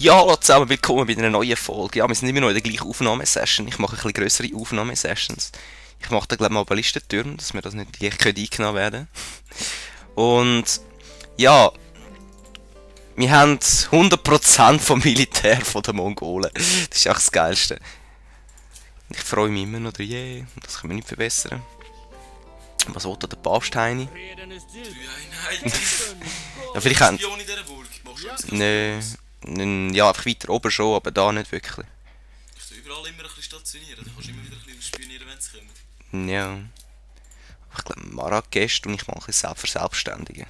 Ja, hallo zusammen, willkommen bei einer neuen Folge. Ja, wir sind immer noch in der gleichen Aufnahmesession. Ich mache ein bisschen grössere Aufnahmesessions. Ich mache da glaube ich mal Ballistentürme, dass wir das nicht leicht eingenommen werden. Und ja, wir haben 100% vom Militär von den Mongolen. Das ist echt das Geilste. Ich freue mich immer noch, yeah, das können wir nicht verbessern. Was will da der Papst, Heini? 3 Einheiten. Ja, vielleicht haben... Spion in dieser Burg. Machst du das? Ja, einfach weiter oben schon, aber da nicht wirklich. Ich tue überall immer ein bisschen stationieren. Dann kannst du immer wieder ein bisschen spionieren, wenn sie kommen. Ja. Ich glaube, Marrakesch und ich mache ein bisschen verselbstständigen.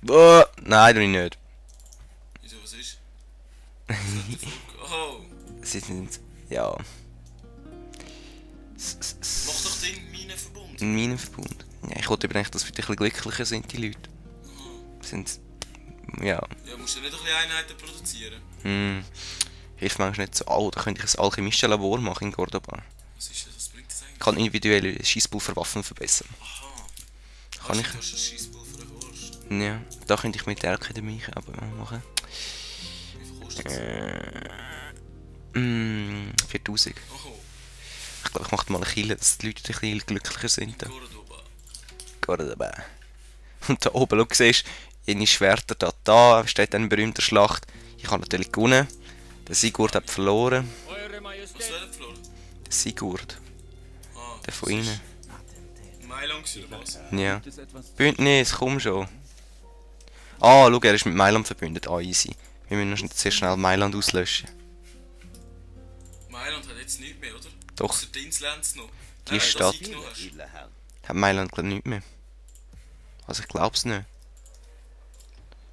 Boah, nein, ich nicht. Wieso, was ist? Was hat der Volk? Oh! Sie sind... ja... Mach doch den Minenverbund. Ein Minenverbund. Ja, ich wollte übrigens, dass wir ein bisschen glücklicher sind, die Leute. Sind... ja... Ja, musst du nicht ein bisschen Einheiten produzieren? Hilft manchmal nicht so. Oh, da könnte ich ein Alchemistenlabor machen in Cordoba. Was ist das? Was bringt das eigentlich? Ich kann individuelle Schießpulverwaffen verbessern. Aha. Kann ich? Du hast ein Scheisspulver erforscht. Ja, da könnte ich mit der Akademie aber machen. Wie viel kostet das? 4000. Oh, Ich glaube, ich mache mal eine Kille, dass die Leute ein bisschen glücklicher sind. Cordoba. Cordoba. Und da oben, schau, siehst du, ihre Schwerter da steht eine berühmte Schlacht. Ich habe natürlich gewonnen. Der Sigurd hat verloren. Was wäre das verloren? Der Sigurd, Ah, der von ihnen. Mailand oder was? Ja. Bündnis, komm schon. Ah, schau, er ist mit Mailand verbündet. Ah, easy. Wir müssen noch sehr schnell Mailand auslöschen. Mailand hat jetzt nichts mehr, oder? Doch. Ausser die Insolvenz noch. Die Das Stadt. eingenommen hast. Hat Mailand glaube ich nicht mehr. Also ich glaube es nicht.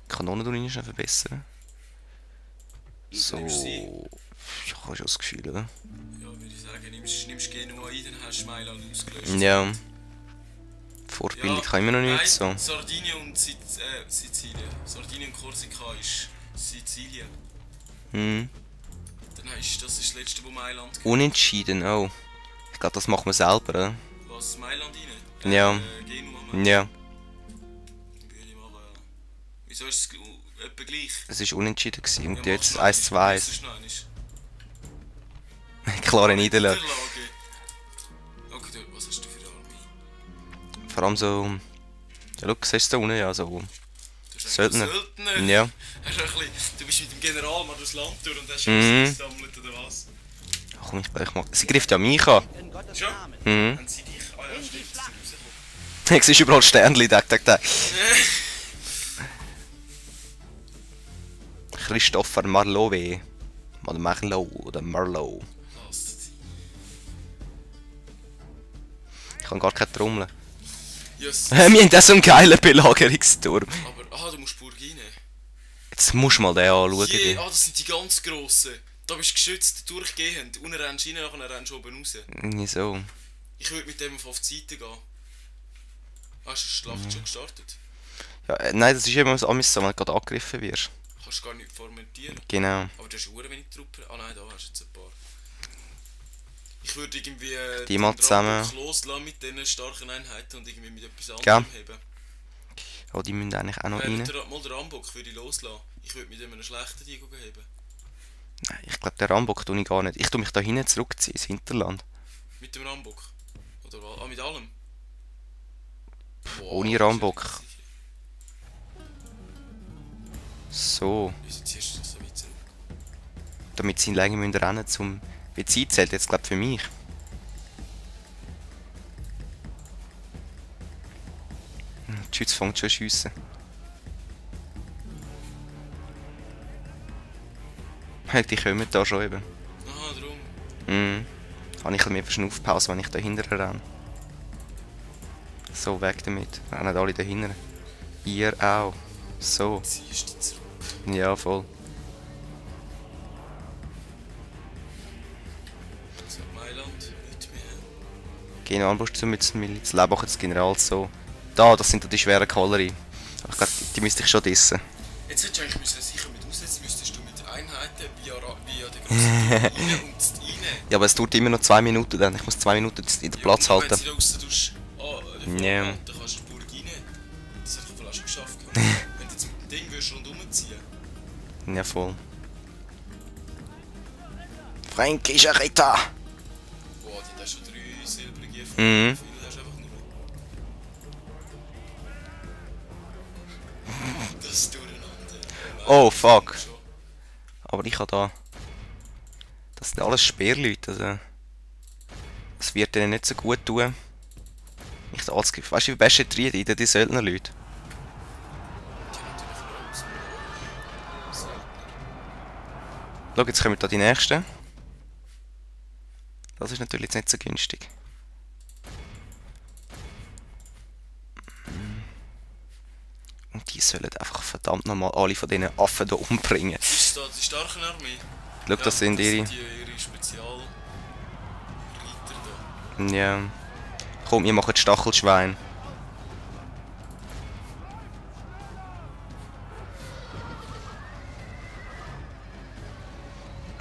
Die Kanonen tun ihn schnell verbessern. So. Nimmst du sie? Ich habe schon das Gefühl, oder? Ja, würde ich sagen, nimmst Genua ein, dann hast du Mailand ausgelöscht. Ja. Vorbildlich kann ich mir noch Nein, nicht so. Sardinien und Sizilien. Sardinien und Korsika ist Sizilien. Hm. Dann hast das ist das letzte, wo Mailand gehört. Unentschieden, oh. Ich glaube, das machen wir selber, oder? Was, Mailand rein? Ja. Genua machen. Ja. Würde ich machen, ja. Wieso ist es etwa gleich? Es war unentschieden gewesen. Und Ja, jetzt mach's noch 1-2. nicht. Müsstest du noch einmal. Klare Niederlage. Okay, was hast du für eine Armee? Vor allem so... Ja, schau, siehst du da unten? Ja, so... Du hast Söldner. eigentlich Söldner. Ja. Hast du, du bist mit dem General mal durchs Land durch und hast Mhm. schon gesammelt oder was? Ach, komm, ich gleich mal... Sie greift ja mich an. Schon? Mhm. Haben sie dich? Ah ja, stimmt, sie sind rausgekommen. Ich sehe überall Sternchen, tak. Christopher Marlowe. Oder Marlow, oder Marlow. Lasst sie. Ich habe gar keine Trommel. Yes. Wir haben da so einen geilen Belagerungsturm. Aber, du musst Burg rein. Jetzt musst du mal den anschauen. Je, das sind die ganz grossen. Da bist du geschützt, durchgehend. Unten rennst du rein, nachher rennst du oben raus. Wieso? Ich würde mit dem auf die Seite gehen. Hast du die Schlacht schon gestartet? Ja, nein, das ist immer so, wenn du gerade angegriffen wirst. Kannst gar nicht formentieren. Genau. Aber du hast verdammt wenig Truppen. Ah nein, da hast du jetzt ein paar. Ich würde irgendwie Die mal zusammen. Rambock loslassen mit diesen starken Einheiten und irgendwie mit etwas Gell? anderem heben. Oh, die müssen eigentlich auch noch rein. Mal den Rambock würde ich loslassen. Ich würde mit einem schlechten die heben. Nein, ich glaube, den Rambock tue ich gar nicht. Ich tue mich da hinten zurückziehen, ins Hinterland. Mit dem Rambock? Oder was? Ah, mit allem? Boah, Ohne das ist Rambock. richtig sicher. So. Wieso ziehst du das so weit zurück? Damit sie länger müssen rennen zum... Wie die Zeit zählt jetzt, glaube ich, für mich. Die Schütze fängt schon an schiessen. Die kommen da schon eben. Aha, darum. Mhm. Habe ich ein bisschen mehr Verschnaufpause, wenn ich da hinten renne. So, weg damit. Rennen alle da hinten. Ihr auch. So. Ziehst du zurück. Ja, voll. Also Mailand nicht mehr. Gehen Armbrust zu mit dem Miliz. Leben auch des Generals so. Da, das sind da die schweren Kavallerie. Aber ich glaube, die müsste ich schon dissen. Jetzt hättest du eigentlich sicher mit raus, jetzt müsstest du mit Einheiten via der grossen rein und rein. Ja, aber es dauert immer noch 2 Minuten dann. Ich muss 2 Minuten in den Platz halten. Wenn sie da raus tust, Ja. dann kannst du die Burg rein. Das hätte ich wohl auch schon geschafft. Wenn du jetzt mit dem Ding würdest rundherum ziehen. Ja, voll. Fränkische Ritter! Boah, die hat schon 3 silbrige Mhm. Viele hast du einfach nur. Das Durcheinander. Oh, fuck. Aber ich habe da... Das sind alles Speerleute, also... Das wird denen nicht so gut tun. Nicht alles... Weißt du, wie beste Triade, die Söldnerleute? Schau, jetzt kommen da die nächsten. Das ist natürlich jetzt nicht so günstig. Und die sollen einfach verdammt nochmal alle von diesen Affen hier umbringen. Ist da die starke Armee? Schau, das sind ihre... ihre Spezialreiter da. Ja. Komm, wir machen Stachelschwein.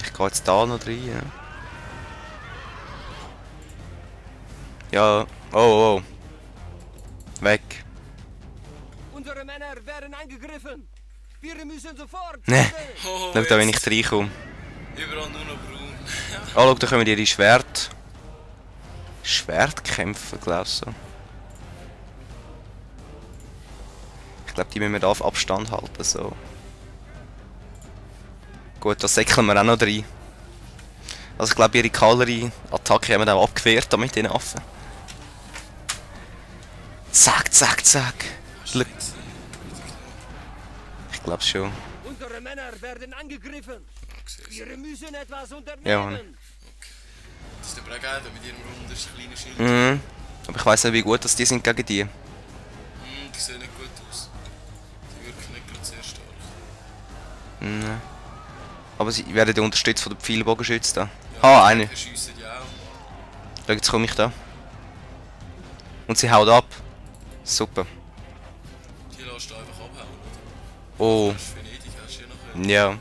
Ich gehe jetzt da noch rein. Ja. Oh, oh. Weg. Unsere Männer werden angegriffen. Wir müssen sofort. Ne. Oh, Schau da, wenn ich jetzt reinkomme. überall nur noch braun. Oh, schau, da kommen ihre Schwertkämpfe, glaubst du? Ich glaube, die müssen wir da auf Abstand halten, so. Gut, da säckeln wir auch noch rein. Also ich glaube, ihre Kavallerie-Attacke haben wir auch abgewehrt da mit den Affen. Zack, zack, zack. Schau. Ich glaube schon. Unsere Männer werden angegriffen. Wir müssen etwas unternehmen. Ja, Mann. Das ist aber auch geil, da mit ihrem runden kleinen Schild. Mhm. Aber ich weiss nicht, wie gut dass die sind gegen die. Die sehen nicht gut aus. Die wirken nicht gerade sehr stark. Mhm. Aber sie werden ja unterstützt von den Pfeilbogenschützen da. Ah, eine. Die schiessen die auch. Schau, jetzt komme ich da. Und sie haut ab. Super. Die lässt du einfach abhauen, oder? Oh. Das ist Venedig, hast du ja noch Ja.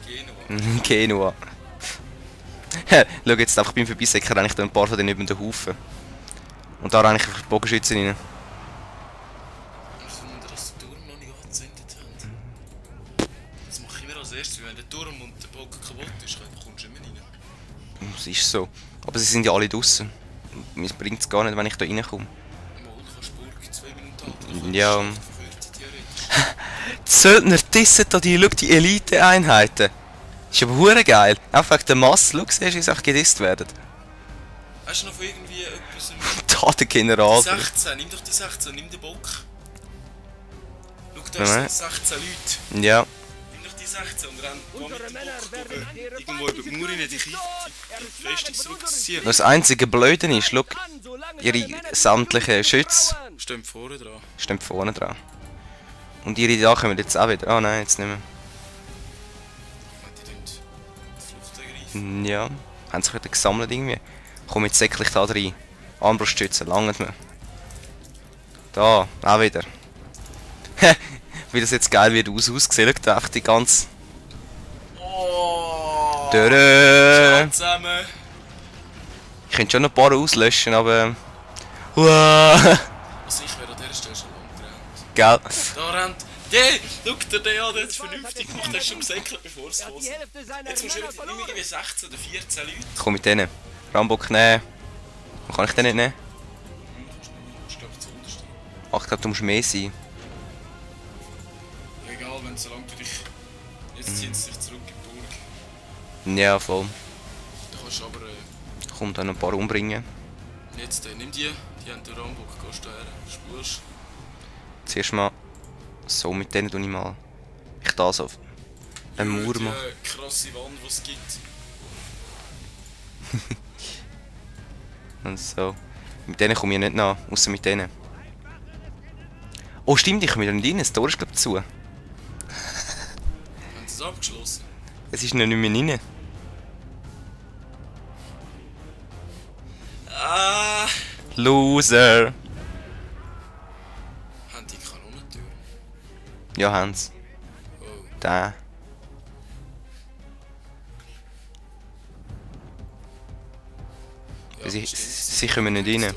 Genua. Genua. Schau jetzt einfach beim Vorbeisäckern eigentlich ein paar von denen über den Haufen. Und da rein ich einfach die Bogenschützen rein. Ich wundere, dass die Turm noch nicht angezündet haben. Das mache ich immer als erstes, wenn der Turm und der Bogen kaputt ist, kommst du immer rein. Das ist so. Aber sie sind ja alle draußen. Mir bringt es gar nicht, wenn ich da reinkomme. Mal, du kannst die Burg 2 Minuten halten. Ja. Verkürzen, theoretisch. Die Söldner dissen da die Elite-Einheiten. Ist aber hure geil. Einfach wegen der Masse. Schau, siehst du, wie sie einfach gedisst werden. Hast du noch von irgendwie etwas... Da der General. 16, nimm doch die 16, nimm den Bock. Schau, da Nein. sind 16 Leute. Ja. Nimm doch die 16 und renn mit Unsere dem Männer Bock werden durch. Irgendwo über die Mauer in die Festung zurückziehen. Das einzige Blöde ist, schau, ihre sämtlichen Schütze Stehen vorne dran. stehen vorne dran. Und ihre da kommen jetzt auch wieder. Ah nein, jetzt nicht mehr. Die tun die Flucht ergreifen. Ja. Haben sich wieder gesammelt irgendwie. Komm, jetzt säckle ich da rein. Armbruststütze, langt mir. Da, auch wieder. Wie das jetzt geil wird aussehen. Schau, einfach die ganze... Oh! Dörö. Zusammen! Ich könnte schon noch ein paar auslöschen, aber... Uah. Also ich wäre an dieser Stelle schon lang gerannt. Gell? Da rennt... Der! Schau dir den an, der hat es vernünftig gemacht, der ist schon gesäckelt, bevor es Er hat los die Hälfte seiner Jetzt musst du Männer nimm verloren. irgendwie 16 oder 14 Leute. Komm mit denen. Rambock nehmen. Wo kann ich den nicht nehmen? Du musst glaube ich zuunterst. Ach, ich glaube, du musst mehr sein. Egal, wenn solange du dich... Jetzt ziehen sie sich zurück in die Burg. Ja, voll. Du kannst aber... Komm, dann ein paar umbringen. Jetzt nimm die haben den Rambock, gehst du her, spulst. Zuerst mal... So, mit denen tue ich mal... Ich da so... Eine Mauer mache. Die krasse Wand, die es gibt. Und so. Mit denen komme ich nicht nach, außer mit denen. Oh stimmt, ich komme wieder nicht rein, das Tor ist glaube ich zu. Haben sie es abgeschlossen? Es ist noch nicht mehr rein. Ah! Loser! Haben die Kanonentür? Ja, haben's. Oh. Da. Ja, Sie kommen nicht rein.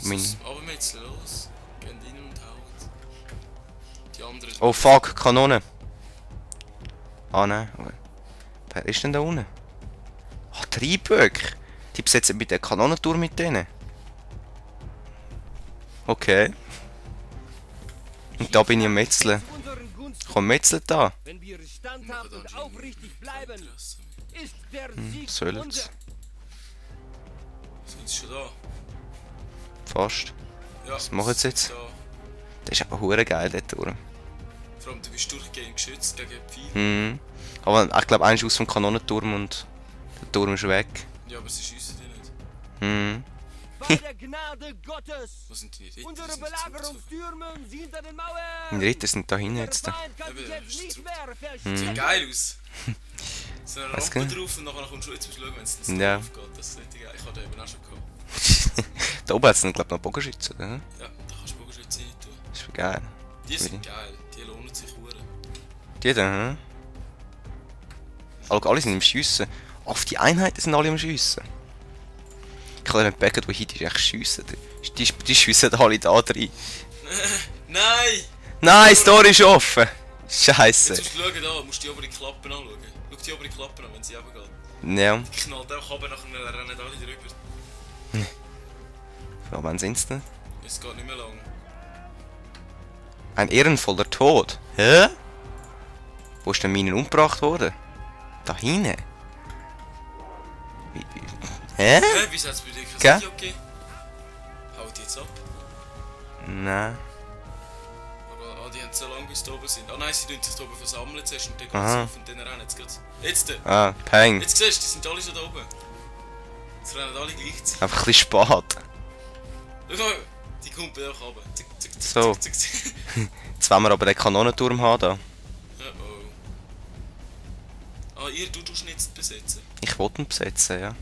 Mein- Aber jetzt los. Gehen rein und hauen. Die anderen... Oh fuck, Kanone. Ah, nein. Wer ist denn da unten? Ah, Treiböck. Die besetzen mit der Kanonentour mit denen. Okay. Und da bin ich am Metzeln. Unseren Gunst. Komm, metzelt da. Wenn wir standhaft und aufrichtig bleiben, ist der Sieg Soll's. unser. Sind sie schon da? Fast. Ja. Was machen sie jetzt? Da. Das ist aber hure geil, der Turm. Vor allem, du bist durchgehend geschützt gegen Pfeile. Mhm. Aber ich glaube, eins aus vom Kanonenturm und der Turm ist weg. Ja, aber sie schiessen die nicht. Mhm. Bei der Gnade Gottes. Wo sind die Ritter? Unsere Sind die zurückgezogen? Belagerungstürme sind hinter den Die Mauern. Ritter sind da hinten Der jetzt. Feind kann sich Eben, jetzt ist nicht zurück. mehr Sieht verstecken. geil aus. So eine Was Rampe geht? drauf und nachher kommst du jetzt musst du schauen, wenn es dann Ja. aufgeht. Das ist richtig geil. Ich habe den eben auch schon gehabt. Da oben hat es glaube ich noch Bogenschützen, oder? Ja, da kannst du Bogenschütze rein tun. Das ist geil. Die sind geil. Die lohnen sich hure. Die da, hm? Alle sind im Schiessen. Auf die Einheiten sind alle im Schiessen. Ich kann den Bäcker, der hier ist, echt schiessen. Die schiessen alle da rein. Nein! Nein, das Tor ist offen! Scheisse. Jetzt musst du schauen, da musst du die obere Klappe anschauen. Schau die obere Klappe an, wenn sie runtergeht. Ja, Die knallt auch runter, nachher rennen alle drüber. ja, wann sind's denn? Es geht nicht mehr lang. Ein ehrenvoller Tod. Hä? Wo ist denn Minen umgebracht worden? Da hinten? Hä? Hä? Wieso hat es bei dir kein Gell? Video gegeben? Haut die jetzt ab? Nein. Aber die haben so lange bis da oben sind. Ah nein, sie tun sich da oben versammeln zuerst und dann gehen Aha. sie auf und dann rennen jetzt geht's. Jetzt! Ah, Peng. Jetzt siehst du, die sind alle schon da oben. Jetzt rennen alle gleichzeitig. Einfach ein bisschen spät. Schau mal, die kumpeln auch runter. Zick, zick, zick, So. zick, zick, zick. Jetzt wollen wir aber den Kanonenturm haben da. Oh. Ah, ihr, du tust ihn jetzt besetzen. Ich wollte ihn besetzen, ja.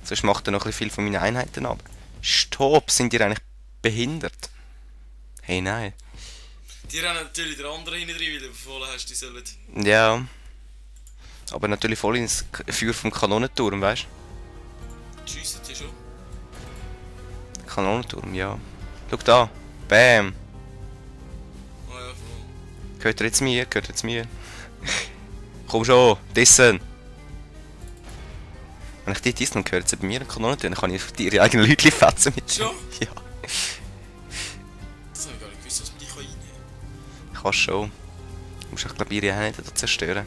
Sonst macht er noch ein bisschen viel von meinen Einheiten ab. Stopp, sind ihr eigentlich behindert? Hey, nein. Die rennen natürlich der andere hinten rein, weil du befohlen hast, die sollen... Ja. Aber natürlich voll ins Feuer vom Kanonenturm, weißt Die schiessen die schon. du? Kanonenturm, ja. Schau da. Bam. Ah ja, voll. Gehört ihr jetzt mir? Gehört ihr jetzt mir? Komm schon, dissen. Wenn ich die dissen, dann gehört sie bei mir einen Kanonenturm. Dann kann ich auf die ihre eigenen Leute fetzen mit. Schon? Ja. Das habe ich gar nicht gewusst, dass man die reinnehmen kann. Kannst schon. Du musst auch, glaube ich, ihre Einheiten da zerstören.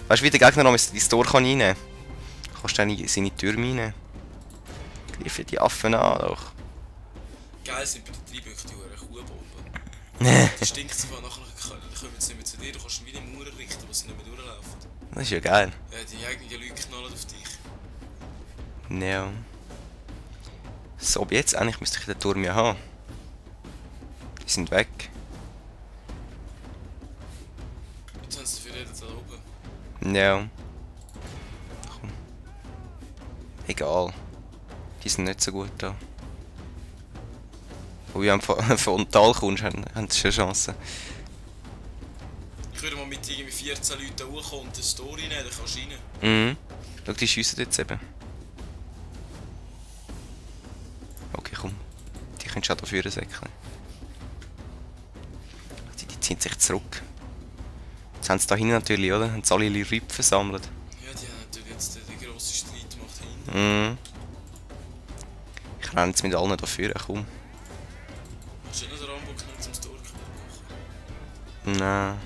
Weißt du, wie der Gegner noch dein Tor kann reinnehmen kann? Kannst du dann in seine Türme reinnehmen. Greifen die Affen an, doch. Geil sind bei den Treiböcken die huren Kuhbomben. Die stinkt sogar nachher, kommen sie nicht mehr zu dir, du kannst wie eine Mauer richten, wo sie nicht mehr durchlaufen. Das ist ja geil. Ja, die eigenen Leute knallen auf dich. Ja. So, aber jetzt eigentlich müsste ich den Turm ja haben. Die sind weg. Jetzt haben sie dafür da oben. Ja. Komm. Egal. Die sind nicht so gut da. Wo du von Tal kommst, haben sie schon Chancen. Ich würde mal mit irgendwie 14 Leuten da hochkommen und eine Story nehmen, dann kannst du rein. Mhm. Schau, die schiessen jetzt eben. Okay, komm. Die können schon da führen, Säckchen. Die ziehen sich zurück. Jetzt haben sie da hinten natürlich, oder? Haben sie alle ihre Rippen versammelt. Ja, die haben natürlich jetzt den grossen Streit gemacht hinten. Mhm. Ich renne jetzt mit allen da führen, komm. Hast du nicht noch den Rambo genommen, um das Tor kaputt zu machen? Nein.